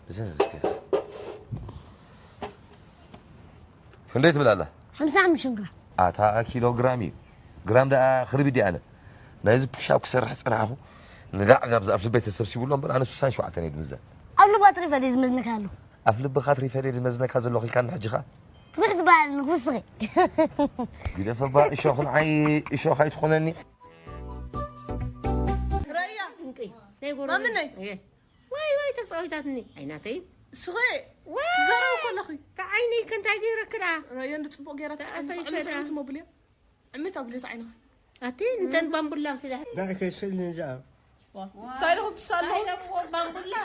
ምዘነኒ እስከ ክንደይ ትብል ኣላ ሓምሳ ሓሙሽተ ግራም ኣታ ኪሎ ግራም እዩ ግራም ደኣ ክርቢ ዲ ኣነ ናይዚ ፑሻፕ ክሰርሕ ጸናሕኩ ንዳዕ ጋብዚ ኣፍ ልበይ ተሰብሲቡ ኣሎ እምበር ኣነ ስሳን ሸውዓተን እየ ድምዘን ኣብ ልባ ትሪፈ ድዩ ዝመዝነካ ኣሎ ኣፍ ልብኻ ትሪፈ ድየ ዝመዝነካ ዘለኹ ኢልካኒ ሕጂ ኸ ብዙሕ ዝበሃል ንክውስኺ ግደፈባ እሾኽ ንዓይ እሾኽ ኣይትኾነኒ ረያ እንቂ ናይ ጎረቤት ማምነይ እየ። ዋይ ዋይ ተፃዊታትኒ ኣይናተይ ስኸ ትዘረው ከለኺ ተዓይነይ ከንታይ ገይረክዳ ረያ እንዲ ፅቡቅ ገይራ ተኣፈይ ትዕምት ከዳ። ዕምት መብልያ ዕምት ኣብልዮ ተዓይንኺ ኣቲ እንተን ባምቡላ ምስዳ ንዓይ ከይስእልኒ ዝኣ እንታይ ኢኹም ትሳለኹ ባምቡላ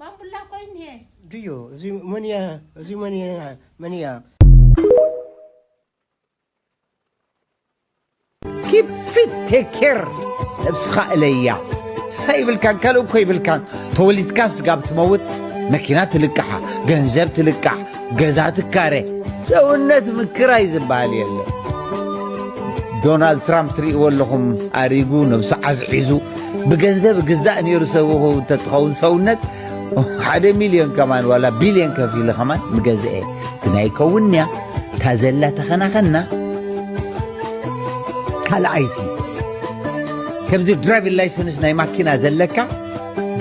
ባምቡላ ኮይን እየ ድዮ እዚ መን እያ እዚ መን እያ መን እያ ኪፕ ፊት ቴክ ኬር ነብስኻ እለያ ሳይ ይብልካን ካልእ እኮ ይብልካን ተወሊድካ ስጋብ ትመውት መኪና ትልቃሓ ገንዘብ ትልቃሕ ገዛ ትካረ ሰውነት ምክራይ ዝበሃል የለ ዶናልድ ትራምፕ ትርእይዎ ኣለኹም ኣሪጉ ነብሱ ዓዝዒዙ ብገንዘብ ግዛእ ነይሩ ሰብኹ እንተትኸውን ሰውነት ሓደ ሚልዮን ከማን ዋላ ቢልዮን ከፊለ ከማን ምገዝአ ግና ይከውንያ እታ ዘላ ተኸናኸና ካልኣይቲ ከምዚ ድራይቪን ላይሰንስ ናይ ማኪና ዘለካ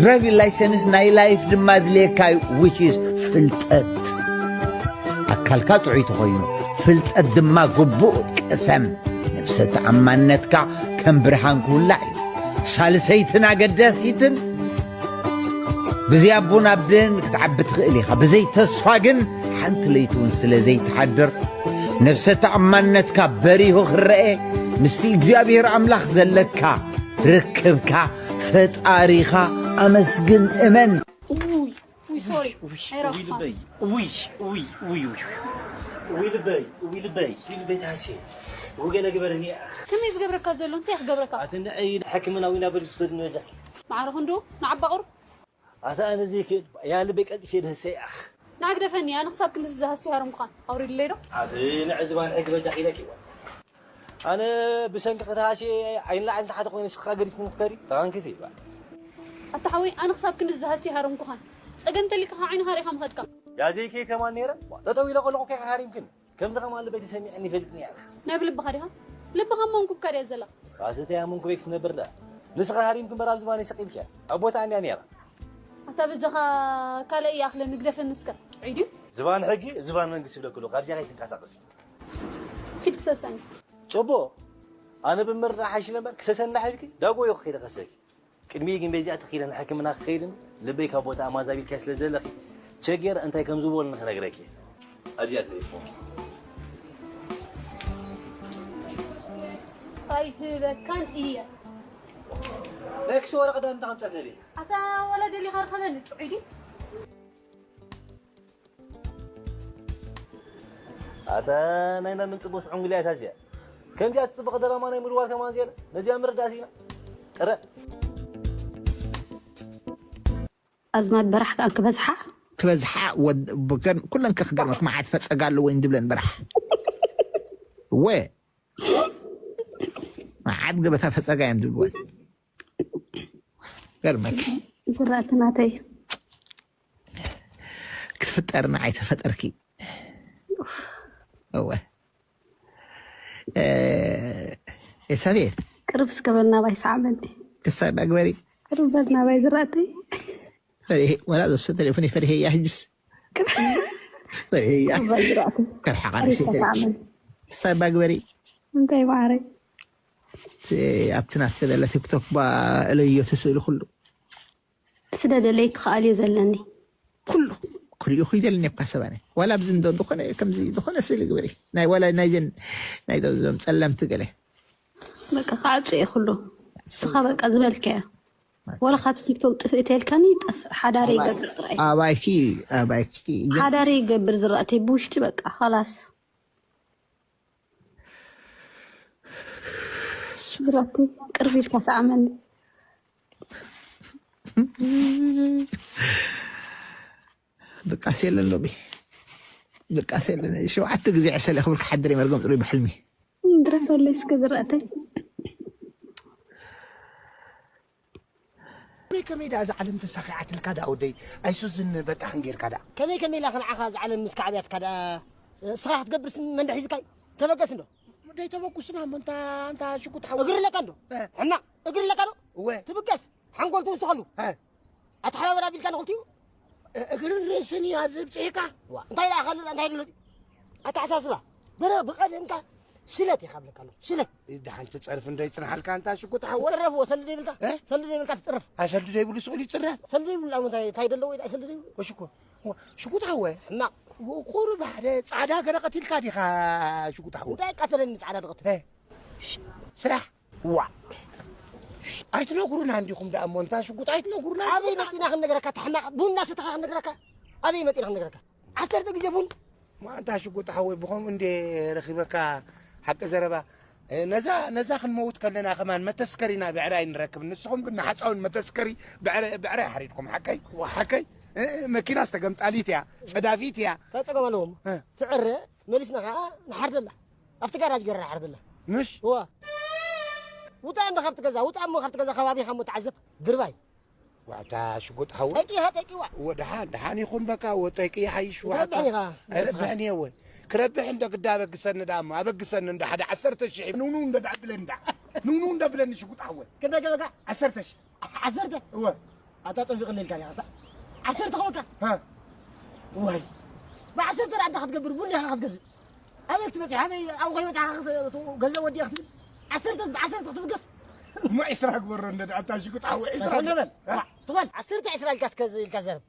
ድራይቪን ላይሰንስ ናይ ላይፍ ድማ ድልየካ እዩ which is ፍልጠት ኣካልካ ጥዑይ ተኾይኑ ፍልጠት ድማ ግቡእ ቅሰም ነብሰ ተኣማንነትካ ከም ብርሃን ክውላዕ እዩ ሳልሰይትን ኣገዳሲትን ብዘይ ኣቦን ኣደን ክትዓቢ ትኽእል ኢኻ ብዘይ ተስፋ ግን ሓንቲ ለይቲ እውን ስለ ዘይትሓድር ነብሰ ተኣማንነትካ በሪሁ ክረአ ምስቲ እግዚኣብሔር ኣምላኽ ዘለካ ርክብካ ፈጣሪኻ ኣመስግን እመን ውይ ሶሪ ኣይረኽፋ ውይ ልበይ ውይ ልበይ ውይ ልበይ ውይ ልበይ ታሴ ውገለ ግበረኒ ከመይ ዝገብረካ ዘሎ እንታይ ክገብረካ ኣትንዒ ሕክምናዊ ናብ ዝወሰድኒ በዛ ማዕረ ክንዱ ንዓባ ቁሩብ ኣታ ኣነ ዘይክእል ያ ልበይ ቀልጢፈ ድህሰ ይኣኽ ንዓግደፈኒ ኣነ ክሳብ ክንድዚ ዝሃሲ ሃረምኳን ኣውሪድለይ ዶ ኣቲ ንዕዝባን ሕጊ በጃ ኺለኪ ኣነ ብሰንኪ ከተሃሲ ዓይንላዕሊ ንታሕቲ ኮይነ ስኻ ገዲፍኩም ክትከዲ ተኻንኪቲ ይባል ኣታ ሓወይ ኣነ ክሳብ ክንድዚ ዝሃሲ ሃረምኩኻን ጸገም ተሊካ ካብ ዓይንኻ ሪኻ ምኸድካ ያዘይከ ከማን ነይረ ጠጠው ኢለ ከለኹ ከይካ ሃሪምክን ከምዚ ከማን ልበይ ተሰሚዕኒ ይፈልጥኒ ያለኽ ናይ ብልብኻ ዲኻ ልብኻ መንኩብካ ድያ ዘላ ኣተተያ መንኩበይ ክትነብር ዳ ንስኻ ሃሪምክን በራብ ዝባነይ ሰቂልክያ ኣብ ቦታ ኣንያ ነይራ ኣታ በጃኻ ካልእ ይኣኽለኒ ግደፈኒ እስከ ጥዑይ ድዩ ዝባን ሕጊ ዝባን መንግስቲ ይብለክሉ ካብ ዚኣ ከይትንቀሳቀስ ኪድ ክሰሰኒ ጽቡቕ ኣነ ብምርዳእ ሓይሽ ነበር ክሰሰኒ ዳሒልኪ ዳጎዮ ክኸይደ ከሰኪ ቅድሚ ግን በዚኣ ተኺለ ንሕክምና ክኸይድን ልበይ ካብ ቦታ ኣማዛቢልካ ስለ ዘለኺ ቸጌር እንታይ ከም ዝበሉ ንኽነግረኪ ኣብዚኣ ተሪፎም ኣይህበካን እየ ናይ ክሲ ወረቐት ዳምታ ከምፀልለይ ኣታ ወላ ደሊኻ ርኸበኒ ጥዑይ ድዩ ኣታ ናይ መን ጽቡቅ ዕንጉልያ እታ እዚኣ። ከምዚኣ ትጽብቕ ደራማ ናይ ምድዋር ከማን እዚኣ። ነዚኣ ምርዳእ ሲና። ጥረ። ኣዝማድ በራሕ ከኣ ክበዝሓ። ክበዝሓ። ኩለን ከክገርመክ መዓት ፈጸጋ ኣለወ እንድብለን በራሕ። ወ መዓት ገበታ ፈጸጋ እዮም ዝብልወን። ገርመክ። ዝራእቲ ናተይ። ክትፍጠርና ኣይተፈጠርኪ። እወ። ኤሳቤል። ቅርብ እስከ በል ናባይ ሰዓበኒ። ክሳብ ኣግበሪ። ቅርብ በል ናባይ ዝራእተይ። ፈሪሄ ወላ ዘሰ ቴሌፎን ፈሪሄ ያ ህጅስ። ፈሪሄ ያ። ቅርብ በል ዝራእተይ። ከርሓቃ ቅርብ ተሰዓበኒ። ክሳብ ኣግበሪ። እንታይ ማዕረይ። ኣብቲ ናትከ ዘለ ቲክቶክ ባ እለዮ ትስእሊ ኩሉ። ስደደለይ ክኽኣል እዩ ዘለኒ። ኩሉ ክሪኡ ይደልኒ እኳ ሰባነ ዋላ ኣብዚ እንዶ ዝኾነ ከምዚ ዝኾነ ስእሊ ግበሪ ናይ ዋላ ናይዘን ናይ ዞም ጸለምቲ ገለ በቃ ክዓጹ እየ ኩሉ። ንስኻ በቃ ዝበልካዮ ዋላ ካብ ቲክቶክ ጥፍእ ተልካኒ ይጠፍእ ሓዳረ ይገብር ጥራይ ኣባይኪ ኣባይኪ ሓዳረ ይገብር ዝራእተይ ብውሽጢ በቃ ኸላስ ብራቲ ቅርብ ኢልካ ሰዓመኒ። ድቃስ የለን ሎሚ ድቃስ የለን። ሸውዓተ ግዜ ዕሰለ ክብል ክሓድር እየ መርገም ፅሩይ ብሕልሚ። ድረፈለይ እስከ ዝረእተይ። ከመይ ከመይ ደኣ እዛ ዓለም ተሳኺዓትልካ ደኣ ወደይ ኣይሱዝን በጣሕን ጌርካ ደኣ ከመይ ከመይ ኢላ ክንዓኻ እዛ ዓለም ምስ ካዕብያትካ ደኣ እስኻ ክትገብርስ መን ደሒዝካይ ተበገስ እንዶ ደይ ተበጉስና እሞ እንታ እንታ ሽጉጥ ሓወ እግሪ ኣለካ እንዶ ሕማቕ እግሪ ኣለካ ዶ እወ ትብገስ ሓንጎል ትውስኸሉ ኣተሓባበር ኣቢልካ ንኽልቲኡ እግርን ርእስን እዩ ኣብዚ ብፅሒካ እንታይ ደኣ ካልእ እንታይ ደሎ ኣተሓሳስባ በረ ብቐደምካ ሽለት ኢኻ ብለካ ኣሎ ሽለት ደሓን ትፀርፍ እንዶ ይፅንሓልካ እንታ ሽጉጥ ሓወ ትፅረፍ ወ ሰልዲ ይብልካ እ? ሰልዲ ይብልካ ትፅረፍ ኣሰልዲ ዘይብሉ ስኡል ይፅረፍ ሰልዲ ይብሉ ኣሞ እንታይ እንታይ ደሎ ወይ ሰልዲ ይብሉ ወሽኮ ሽጉጥ ሓወ ሕማቕ ቁሩብ ሓደ ፃዕዳ ገለ ቀቲልካ ዲኻ ሽጉጥ ሓወ እንታይ ቀተለኒ ፃዕዳ ትቐትል እ? ስራሕ ዋ ኣይትነግሩና እንዲኹም ደኣ እሞ እንታ ሽጉጥ ኣይትነግሩና ኣበይ መፂና ክንነግረካ ተሕማቕ ቡና ስትኻ ክንነግረካ ኣበይ መፂና ክንነግረካ ዓሰርተ ግዜ ቡን ማንታ ሽጉጥ ሓወይ ብኸምኡ እንዴ ረኺበካ ሓቂ ዘረባ ነዛ ነዛ ክንመውት ከለና ከማን መተስከሪና ብዕራይ ንረክብ ንስኹም ግን ንሓፃውን መተስከሪ ብዕራይ ሓሪድኩም ሓቀይ ሓቀይ መኪና ዝተገምጣሊት እያ ፀዳፊት እያ እንታይ ፀገም ኣለዎም ትዕረ መሊስና ከዓ ንሓርደላ ኣብቲ ጋራጅ ገይራ ንሓርደላ ምሽ እዋ ውፃእ እንዶ ካብቲ ገዛ ውፃእ እሞ ካብቲ ገዛ ከባቢኻ እሞ ተዓዘብ ድርባይ ዋዕታ ሽጉጥ ሓወይ ጠቂኻ ጠቂዋ ወደሓን ደሓን ይኹን በቃ ወጠቂ ይሓይሽ ዋዕታ ትረብሕን ኢኻ ኣይረብሕን እየ ወይ ክረብሕ እንደ ግዳ ኣበግሰኒ ደኣ እሞ ኣበግሰኒ እንደ ሓደ ዓሰርተ ሽሕ ንውንው እንደ ደኣ ብለኒ ደኣ ንውንው እንደ ብለኒ ሽጉጥ ሓወይ ክንደይ ገበካ ዓሰርተ ሽሕ ዓሰርተ እወ ኣታ ጸቢቕኒ ኢልካ ዲኻ ኣታ ዓሰርተ ከወካ ሃ ወይ ብዓሰርተ ደኣ እንታይ ክትገብር ቡን ዲኻ ክትገዝእ ኣበይ ክትበፅሕ ኣበይ ኣብኡ ከይበፅሓ ገንዘብ ወዲኣ ክትብል ዓሰርተ ብዓሰርተ ክትብገስ እሞ ዒስራ ግበሮ እንደ ኣታ ሽጉጥ ሓወ ዒስራ ሰለመን ትበል ዓሰርተ ዒስራ ኢልካ እስከ ኢልካ ዘረብ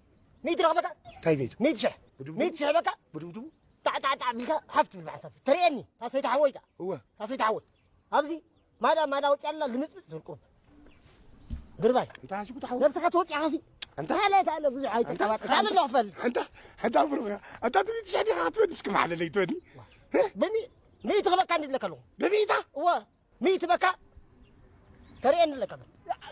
ሚእቲ ረኽበካ እንታይ ቤት ሚእቲ ሽሕ ሚእቲ ሽሕ በቃ ብድብድቡ ጣዕጣዕጣዕ ቢልካ ሓፍ ትብል ብሓሳብ ትርእየኒ ታሰይቲ ሓወይታ እወ ታሰይቲ ሓወይ ኣብዚ ማዳ ማዳ ወፂኣላ ልምፅምፅ ትብል ቁሩብ ድርባይ እንታይ ሽጉጥ ሓወ ነብስኻ ተወፂኻ ሲ እንታይ ኣለ ብዙሕ ኣይተጣባጥ ካለ ኣለኹ ፈል እንታይ እንታይ ብሩኽ ኣታ ትብል ትሽሕ ዲኻ ክትበል እስኪ ማዕለለይ ትበኒ በኒ ሚእቲ ክበካ እንዲ ብለካ ኣለኹ በሚእታ እወ ሚእቲ በካ ተርእየኒ ኣለካ በል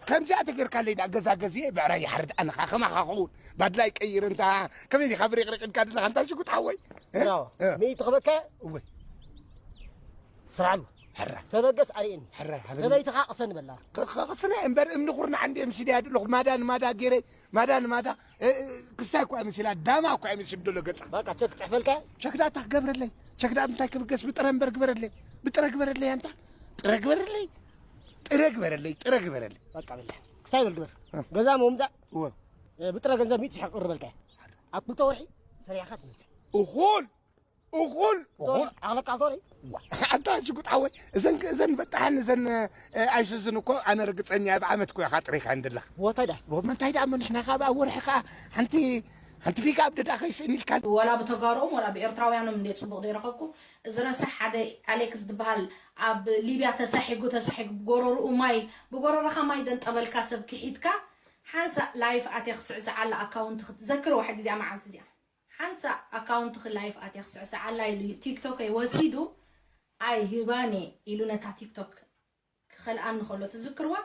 ከምዚኣ ተጌርካለይ ዳ ገዛ ገዚኤ ብዕራይ ይሓርድ ኣነ ኸዓ ከማኻ ክኸውን ባድላይ ቀይር እንታ ከመይ ዲኻ ብሪቕሪቕ ኢልካ ዘለኻ እንታ ሽጉጥ ሓወይ እ? ያው እ። ሚእቲ ክበካ እወ ስርዓሉ ሕረ ተበገስ ኣርእየኒ ሕረ ሃበኒ ሰበይትኻ ቅሰኒ በላ ኸ- ኸ- ኸስነ እምበር እምኒ ኩርናዕ እንደ ምስ ድያ ኣለኹ ማዳ ንማዳ ገይረ ማዳ ንማዳ እ፣ እ፣ ክስታይ እኳ ምስላ ዳማ እኳ ምስ ብደሎ ገጻ በቃ ቸክ ጽሕፈልካ ቸክ ዳታ ክገብረለይ ቸክ ዳ እንታይ ክብገስ ብጥረ እምበር ግበረለይ ብጥረ ግበረለይ ኣንታ ጥረ ግበረለይ ጥረ ግበረለይ ጥረ ግበረለይ በቃ በላ ክስታይ በል ግበር ገዛ ምምጻእ እወ እ፣ ብጥረ ገንዘብ ሚእቲ ሽሕ ቅርበልካ ኣብ ክልተ ወርሒ ሰሪሕኻ ትመጽእ እኹል እኹል እኹል ኣኽለቃ ዞሪ ኣንታ ሽጉጥ ሓወይ እዘን እዘን በጣሕን እዘን ኣይሱዝን እኮ ኣነ ርግፀኛ ኣብ ዓመት እኮ ኢኻ ጥሪኻ እንደላ ቦታይ ዳ እንታይ ደኣ መኒሕና ካብ ኣብ ወርሒ ከዓ ሓንቲ ሓንቲ ፒክ ኣብ ደዳ ከይስእን ኢልካ ወላ ብተጋሮኦም ወላ ብኤርትራውያኖም እንደ ፅቡቅ ዘይረኸብኩ እዚ ረሳሕ ሓደ ኣሌክስ ዝበሃል ኣብ ሊብያ ተሳሒጉ ተሳሒጉ ብጎረርኡ ማይ ብጎረርኻ ማይ ደንጠበልካ ሰብ ክሒድካ ሓንሳእ ላይፍ ኣትየ ክስዕስዓላ ኣካውንት ክትዘክርዋ ሕጂ እዚኣ መዓልቲ እዚኣ ሓንሳእ ኣካውንትኺ ላይፍ ኣትየ ክስዕስዓላ ኢሉ ቲክቶከይ ወሲዱ፣ ኣይ ህባኔ ኢሉ ነታ ቲክቶክ ክኸልኣኒ ከሎ ትዝክርዋ?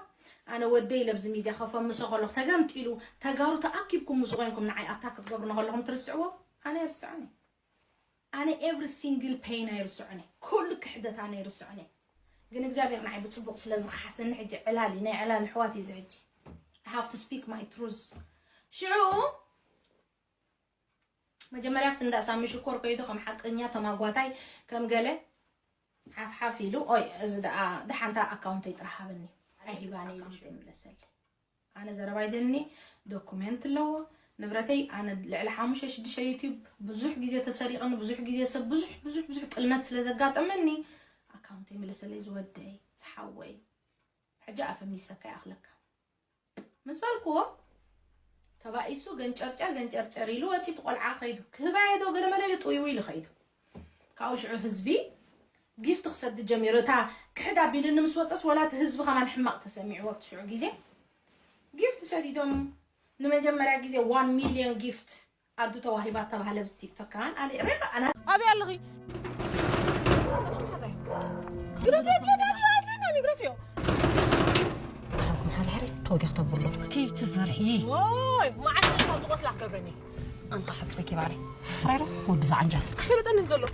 ኣነ ወደይ ለብዚ ሚድያ ከፈምሶ ከለኹ ተገምጢሉ፣ ተጋሩ ተኣኪብኩም ምስ ኮይንኩም ንዓይ ኣታክ ክትገብሩኒ ከለኹም ትርስዕዎ? ኣነ ኣይርስዖን እየ። ኣነ ኤቭሪ ሲንግል ፔን ኣይርስዖን እየ። ኩሉ ክሕደት ኣነ ኣይርስዖን እየ። ግን እግዚኣብሔር ንዓይ ብጽቡቕ ስለ ዝኸሓሰኒ ሕጂ ዕላል እዩ፣ ናይ ዕላል ኣሕዋት እዩ እዚ ሕጂ። I have to speak my truth። ሽዑ መጀመርያ ኣብቲ እንዳ ሳሚ ሽኮር ከይዱ ከም ሓቀኛ ተማጓታይ ከም ገለ ሓፍሓፍ ኢሉ፣ ኦይ፣ እዚ ደኣ ደሓንታ ኣካውንተይ ጥራሕ ሃበኒ። ኣይሂባኒ ኢሉ ዘይምለሰለይ። ኣነ ዘረባይ ደኒ ዶኩሜንት ኣለዎ ንብረተይ። ኣነ ልዕሊ ሓሙሽተ ሽዱሽተ ዩቲዩብ ብዙሕ ግዜ ተሰሪቕኒ፣ ብዙሕ ግዜ ሰብ ብዙሕ ብዙሕ ብዙሕ ጥልመት ስለ ዘጋጠመኒ ኣካውንተይ ምለሰለይ ዝወደይ ዝሓወይ። ሕጂ ኣፈሚሰካ ይኣኽለካ። ምስ በልክዎ ተባኢሱ ገንጨርጨር ገንጨርጨር ኢሉ ወፂ እቲ ቆልዓ ከይዱ። ክህባየ ዶ ገለ መለ ኢሉ ጥውይው ኢሉ ከይዱ። ካብኡ ሽዑ ህዝቢ ጊፍት ክሰድድ ጀሚሩ። እታ ክሕድ ኣቢሉኒ ምስ ወፀስ ወላ እቲ ህዝቢ ከማን ሕማቕ ተሰሚዕዎ ኣብቲ ሽዑ ግዜ። ጊፍት ሰዲዶም ንመጀመርያ ግዜ ዋን ሚልዮን ጊፍት ኣዱ ተዋሂባ ተባህለ ብዚ ቲክቶክ ከማን ኣነ ሪኻ ኣና ኣበይ ኣለኺ? ግረፍዮ ዳኒ ኣይድለና ግረፍዮ። ሓንኩም ሓዛሪ ተወጊኽ ተብሎ። ከይትዘርሒ። ሞይ ማዓት ካብ ዝቆስላ ክገብረኒ። ኣንታ ሓግዘኪ ባዕለይ። ሕራይ ዶ? ወዲ ዝዓንጃል። ኣይፈለጠንን ዘሎ።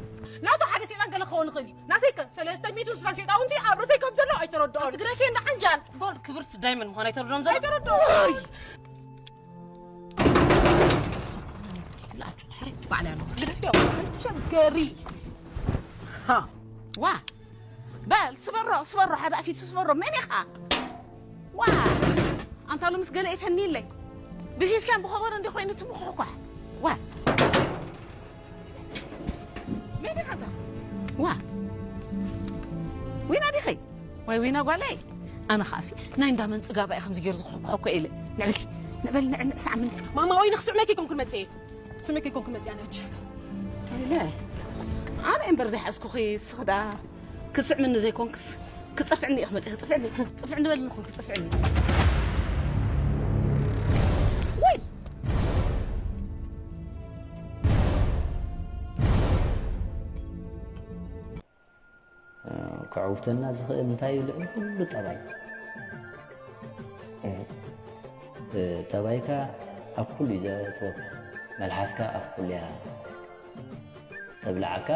ናቱ ሓደ ሴጣን ገለ ክኸውን ይኽእል እዩ። ናተይ ከ ሰለስተ ሚእቲ ስሳን ሴጣውንቲ ኣብ ርእሰይ ከም ዘሎ ኣይተረድኦን። ትግረፊ እንዳ ዓንጃል። ጎል ክብርቲ ዳይመንድ ምዃን ኣይተረድኦም ዘሎ። ኣይተረድኦን። ትብላችሁ ትሕረድ ባዕላ ነው። ግደፍዮ። ቸገሪ። ሃ። ዋ። በል ስበሮ፣ ስበሮ፣ ሓደ ኣፊቱ ስበሮ። መን ኢኻ? ዋ። ኣንታ ሎምስ ገለ ይፈንይለይ። ብፊትካን ብኸበሮ እንዲ ኮይኑ ትምኹሕኳሕ። ዋ። መን ኢኻ ኣንታ? ዋ። ዊና ዲኺ? ወይ ዊና ጓለይ? ኣነ ኸኣሲ ናይ እንዳ መን ጽጋባ እየ ከምዚ ገይሩ ዝኹሕኳሕ እኮ ኢለ። ንዕበል፣ ንዕበል፣ ንዕ-፣ ንዕ-፣ ሳዕ ምን? ማማ፣ ወይኒ ክስዕመኪ ኮንኩ መጽኤ። ክስዕመኪ ኮንኩ መጽኤ ኣነ ሕጂ። ኢለ። ኣነ እምበር ዘይሓዝኩኺ፣ ስኽ ደኣ ክስዕምኒ ዘይኮንክስ፣ ክጸፍዕኒ ኢኺ መጽኢ፣ ክጸፍዕኒ። ጽፍዕኒ በልኒ ኩን ክጸፍዕኒ። ወይ! እ፣ ከዕውተና ዝኽእል እንታይ እዩ? ልዕሊ ኩሉ ጠባይ። እ፣ ጠባይካ ኣብ ኩሉ እዩ ዘእትወካ። መልሓስካ ኣብ ኩሉ እያ ተብልዓካ፣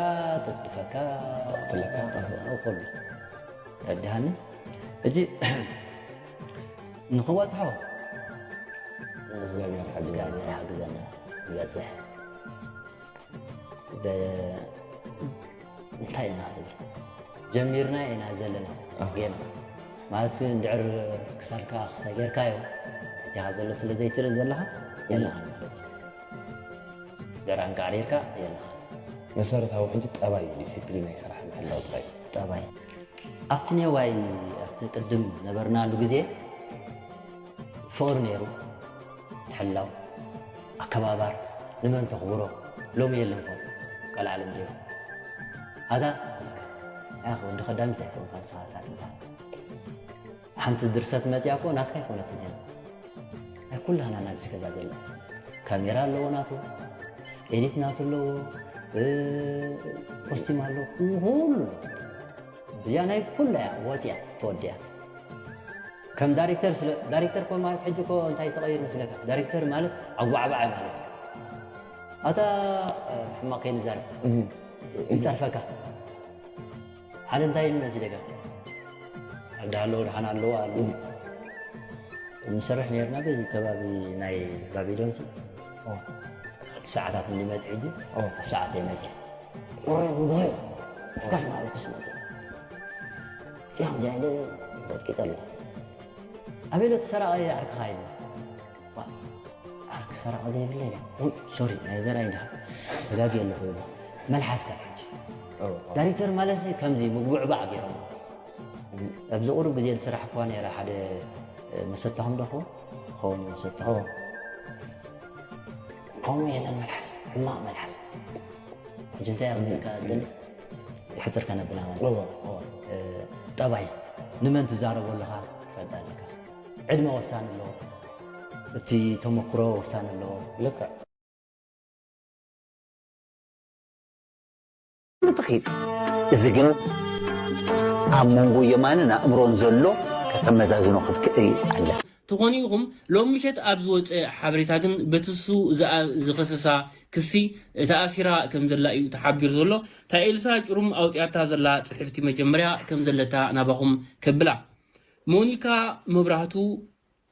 ተጽድፈካ፣ ተቕትለካ፣ ኣብ ኩሉ። ተረዲሃኒ? ሕጂ ንኽንበጽሖ እግዚኣብሔር ሓግዘና። እግዚኣብሔር ሓግዘና ንበጽሕ። በ-፣ እንታይ ኢና ንብል? ጀሚርና ኢና ዘለና ኣህ። ጌና። ማለት እንድዕር ክሳድካ ክስተ ጌርካዮ፣ ትሕቴኻ ዘሎ ስለ ዘይትርኢ ዘለኻ፣ የለኻን ማለት እዩ። ድዕር ኣንቃዕሪርካ፣ የለኻን። መሰረታዊ ሕጂ ጠባይ እዩ፣ ዲሲፕሊን ናይ ስራሕ ምሕላው ጥራይ። ጠባይ። ኣብቲ ኔዋይ፣ ኣብቲ ቅድም ነበርናሉ ግዜ፣ ፍቕሪ ነይሩ፣ ትሕላው፣ ኣከባባር፣ ንመን ተኽብሮ፣ ሎሚ የለን ከምኡ፣ ቀልዓለም ዲኹ። ኣታ፣ ኣያ ወዲ ከዳሚት ኣይኮንካን፣ ንስኻ እታ ትበሃል። ሓንቲ ድርሰት መጽያ እኮ ናትካ ኣይኮነትን እያ። ናይ ኩላህና ናብዚ ገዛ ዘላ። ካሜራ ኣለዎ ናቱ፣ ኤዲት ናቱ ኣለዎ፣ እ፣ ኮስቲም ኣለዎ፣ ኩሉ ኣለዎ። እዚኣ ናይ ኩላ እያ ወፂኣ ተወዲኣ። ከም ዳይሬክተር ስለ፣ ዳይሬክተር ኮ ማለት ሕጂ ኮ እንታይ ተቐይሩ መስለካ? ዳይሬክተር ማለት ኣጓዕባዓይ ማለት እዩ። ኣታ፣ እ፣ ሕማቕ ከይንዛረብ። እህ። ይጸርፈካ። ሓደ እንታይ ኢሉ መሲለካ? ዓዲ ሃለዉ ደሓን ኣለዉ ኣሉ። ንሰርሕ ነይርና በዚ ከባቢ ናይ ባቢሎን ሲ። ኦ። ሰዓታት እንዲመጽእ ሕጂ፣ ኦ። ኣብ ሰዓት ይመጽእ። ወረ ጉባኤ፣ ከፍ ማለትስ መጽእ። ጭያም ጃይለ በጥቂጠ ኣሎ። ኣቤሎ ተሰራቐ ዓርክኻ ኢሉ። ዋ፣ ዓርኪ ሰራቒ ዘይብለይ ኢለ። ኡይ፣ ሶሪ፣ ናይ ዘርኣይ ድኻ። ተጋግየ ኣለኹ ኢሉ። መልሓስካ ሕጂ። ኦ፣ ኦ። ዳይሬክተር ማለትሲ ከምዚ ምጉብዕባዕ ገይሮም። ኣብዚ ቁሩብ ግዜ ዝሰራሕኩዋ ነይራ ሓደ፣ እ፣ መሰታ ከም ደኹ፣ ክኸውን መሰታ። ኦ። ከምኡ የለን መልሓስ፣ ሕማቕ መልሓስ። ሕጂ እንታይ እያ ክብለካ እትል? ሕጽር ከነብላ ማለት እዩ። እወ፣ እወ። እ፣ ጠባይ፣ ንመን ትዛረቦ ኣለኻ ትፈልጥ ኣለካ። ዕድመ ወሳኒ ኣለዎ። እቲ ተመክሮ ወሳኒ ኣለዎ። ልክዕ። ይኽእል። እዚ ግን ኣብ መንጎ የማንን ኣእምሮን ዘሎ ከተመዛዝኖ ክትክእል ኣለካ። ተኾነ ይኹም ሎም ምሸት ኣብ ዝወፀ ሓበሬታ ግን በትሱ ዝኸሰሳ ክሲ ተኣሲራ ከም ዘላ እዩ ተሓቢሩ ዘሎ። ታኤልሳ ጭሩም ኣውፅያታ ዘላ ፅሕፍቲ መጀመርያ ከም ዘለታ ናባኹም ከብላ። ሞኒካ መብራህቱ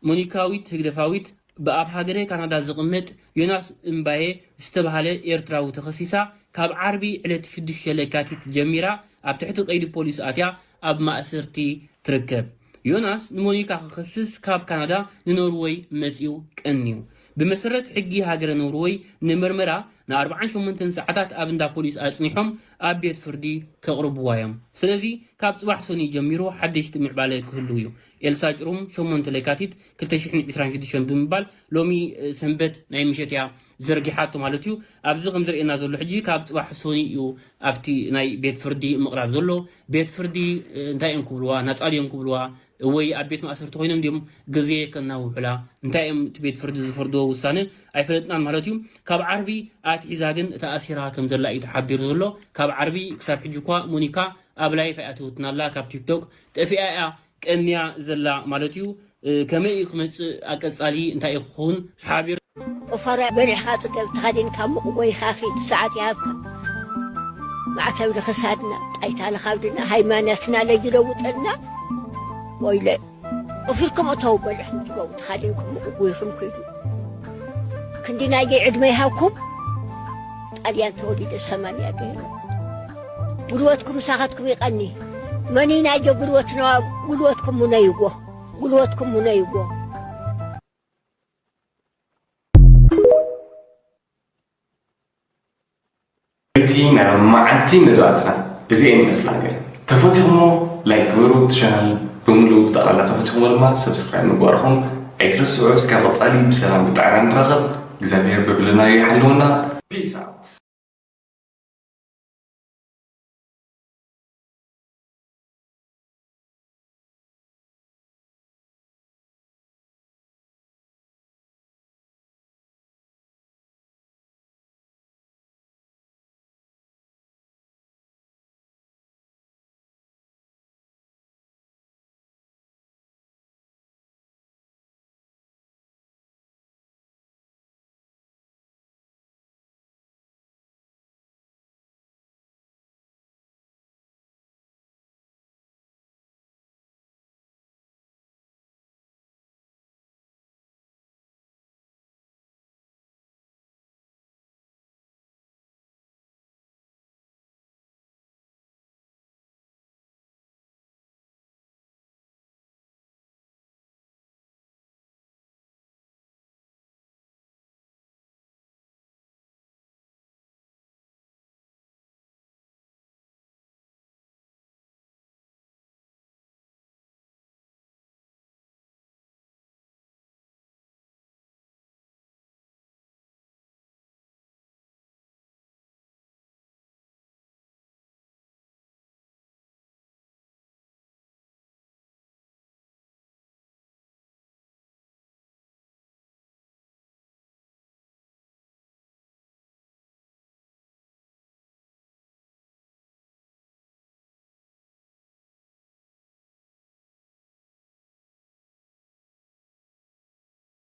ሞኒካዊት ህግደፋዊት ብኣብ ሃገረ ካናዳ ዝቕመጥ ዮናስ እምባየ ዝተባህለ ኤርትራዊ ተኸሲሳ ካብ ዓርቢ ዕለት ሽዱሽተ ለካቲት ጀሚራ ኣብ ትሕቲ ቀይዲ ፖሊስ ኣትያ ኣብ ማእሰርቲ ትርከብ። ዮናስ ንሞኒካ ክኸስስ ካብ ካናዳ ንኖርወይ መጺኡ ቀንዩ። ብመሰረት ሕጊ ሃገረ ኖርወይ ንምርመራ ን ኣርብዓን ሸሞንተን ሰዓታት ኣብ እንዳ ፖሊስ ኣጽኒሖም ኣብ ቤት ፍርዲ ከቕርብዋ እዮም። ስለዚ ካብ ጽባሕ ሶኒ ጀሚሩ ሓደሽቲ ምዕባለ ክህልው እዩ። ኤልሳ ጭሩም ሸሞንተ ለካቲት ክልተ ሽሕን ዕስራን ሽዱሽተን ብምባል ሎሚ ሰንበት ናይ ምሸት እያ ዘርጊሓቶ ማለት እዩ። ኣብዚ ከም ዘርእየና ዘሎ ሕጂ ካብ ጽባሕ ሶኒ እዩ ኣብቲ ናይ ቤት ፍርዲ ምቕራብ ዘሎ። ቤት ፍርዲ እንታይ እዮም ክብልዋ? ናጻ ድዮም ክብልዋ? ወይ ኣብ ቤት ማእሰርቲ ኮይኖም ድዮም ግዜ ከናውሑላ? እንታይ እዮም እቲ ቤት ፍርዲ ዝፈርድዎ ውሳነ ኣይፈለጥናን ማለት እዩ። ካብ ዓርቢ ኣትሒዛ ግን ተኣሲራ ከም ዘላ እዩ ተሓቢሩ ዘሎ። ካብ ዓርቢ ክሳብ ሕጂ እኳ ሞኒካ ኣብ ላይፍ ኣይኣተወትን ኣላ። ካብ ቲክቶክ ጠፊኣ እያ ቀንያ ዘላ ማለት እዩ። ከመይ እዩ ክመፅእ ኣቀፃሊ እንታይ እዩ ክኸውን ሓቢር ኦፋራ በሊዕኻ ፅገብ ተኸዲንካ ሙቕ ጎይኻ ኺድ ሰዓት ይሃብካ ማዕተብ ልኽሳድና ጣይታ ልኻብድና ሃይማኖትና ለይለውጠልና ወይለ ኦፊርኩም እተው በሊዕኩም ትገቡ ተኸዲንኩም ሙቕ ጎይኹም ክዱ ክንዲ ናየ ዕድመ ይሃብኩም ጣልያን ተወሊደ ሰማንያ ገይረ ጉልበትኩም ምሳኻትኩም ይቐኒ መኒናዮ ጉልበትና ጉልበትኩም ሙነይዎ ጉልበትኩም ሙነይዎ እቲ ናይ መዓልቲ መደባትና እዚኤን ይመስላ ነይረን። ተፈቲኹሞ ላይክ ግበሩ፣ እቲ ቻናል ብምሉኡ ብጠቕላላ ተፈቲኹሞ ድማ ሰብስክራይብ ምግባርኹም ኣይትረስዑ። እስካብ ቀፃሊ ብሰላም ብጥዕና ንራኸብ። እግዚኣብሔር በብለናዮ ይሓልወና። ፒስ ኣውት።